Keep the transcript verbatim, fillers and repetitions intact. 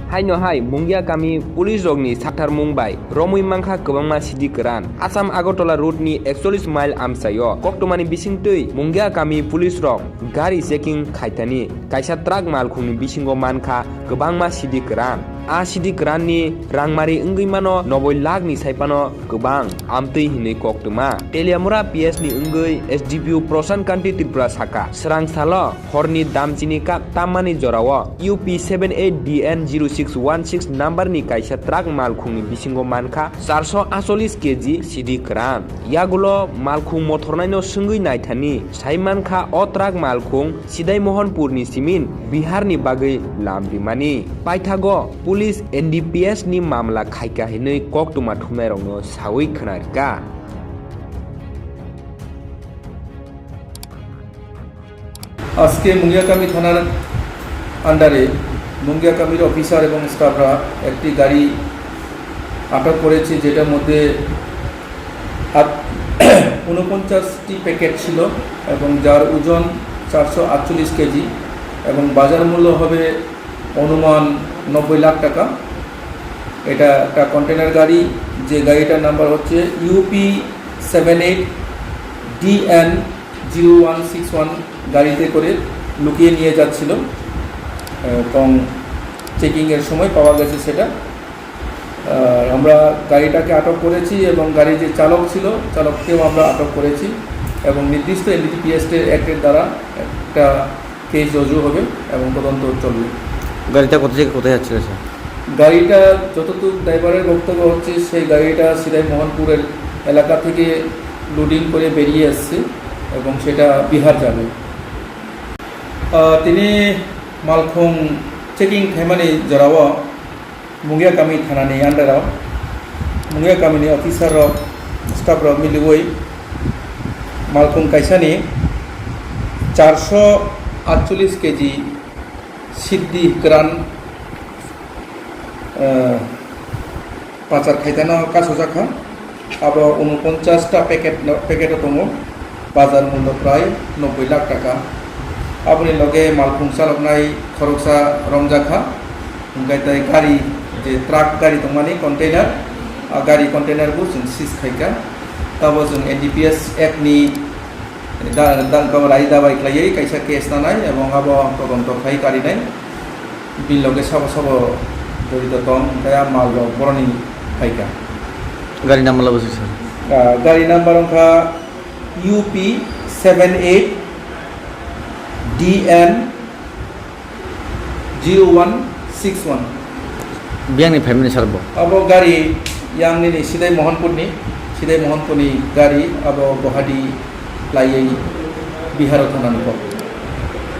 Haino hai Mungia kami police rokni satharmung bai romwi mankha kwbangma sidi kwran. Assam Agartala road ni ekchollish mile amchaio koktwmani bisingtwi Mungia kami police rok gari checking khaithani kaisa truck malkhungni bisingo mankha kwbangma sidi kwran. A sidi kwranni rangmari wngwi mano noboi lakh ni saiphano kwbang amtwi hinwi koktwma. Teliamura P S ni wngwi S D P O Prasant Kanti Tripura saka, swrang salo horni damchini kap tammani jorao U P seven eight D N zero six one six number ni kaisa truck malkhungni bisingo mankha charso acholis K G sidi kwran. Yagulo malkhung mothornaino swngwi naithani sai mankha o truck malkhung Sidai Mohanpurni simin Biharni bagwi lam rimani. Paithago police N D P S ni mamla khaika hinwi koktwma thumnairokno sawi khwnarikha. আজকে মুঙ্গিয়াকামি থানার আন্ডারে মুঙ্গিয়াকামির অফিসার এবং স্টাফরা একটি গাড়ি আটক করেছে, যেটার মধ্যে আট- ঊনপঞ্চাশটি প্যাকেট ছিল এবং যার ওজন চারশো আটচল্লিশ কেজি এবং বাজার মূল্য হবে অনুমান নব্বই লাখ টাকা। এটা একটা কন্টেনার গাড়ি, যে গাড়িটার নাম্বার হচ্ছে UP seven eight DN zero one six one, গাড়িতে করে লুকিয়ে নিয়ে যাচ্ছিল এবং চেকিংয়ের সময় পাওয়া গেছে সেটা। আহ, আমরা গাড়িটাকে আটক করেছি এবং গাড়ির যে চালক ছিল, চালককেও আমরা আটক করেছি এবং নির্দিষ্ট এনডিপিএস অ্যাক্টের দ্বারা একটা কেস রুজু হবে এবং তদন্ত চলবে। গাড়িটা কোথা থেকে কোথায় যাচ্ছিল, স্যার? গাড়িটা যতটুকু ড্রাইভারের বক্তব্য হচ্ছে, সেই গাড়িটা সিদাই মোহনপুরের এলাকা থেকে লোডিং করে বেরিয়ে আসছে এবং সেটা বিহার যাবে। আহ, tini malkhung checking khaimani jorao Mungia kami thanani under o Mungia kamini officer rok, staff rok miliwi malkhung kaisani charso atchollish keji siddi kwran, eh, pachar khaitano kasojakha. Abo unoponchas ta packet no, packet o tongo. Bazar mullo prai nobboi lakh taka. Aboni loge malkhung chaloknai khoroksa romjakha. Hwnkhe tei gari, je truck gari tongmani, container, a gari container bo chwng seize khaikha. Tabo chwng N D P S Act ni da-, da-, rai dabai khlaiwi kaisa case nanai ebong abo todonto khlai karinai. Bini loge sabo sabo jorito tong, hwnkhe a mal rok boroni phaikha. Gari number labo se, sir? Ah, gari number wngkha U P seven eight D N zero one six one. Biyang ni phaimani, sir, bo? Abo gari yang nini Sidai Mohanpur ni, Sidai Mohanpur ni gari abo Guwahati laiwi Bihar o thangna nukho.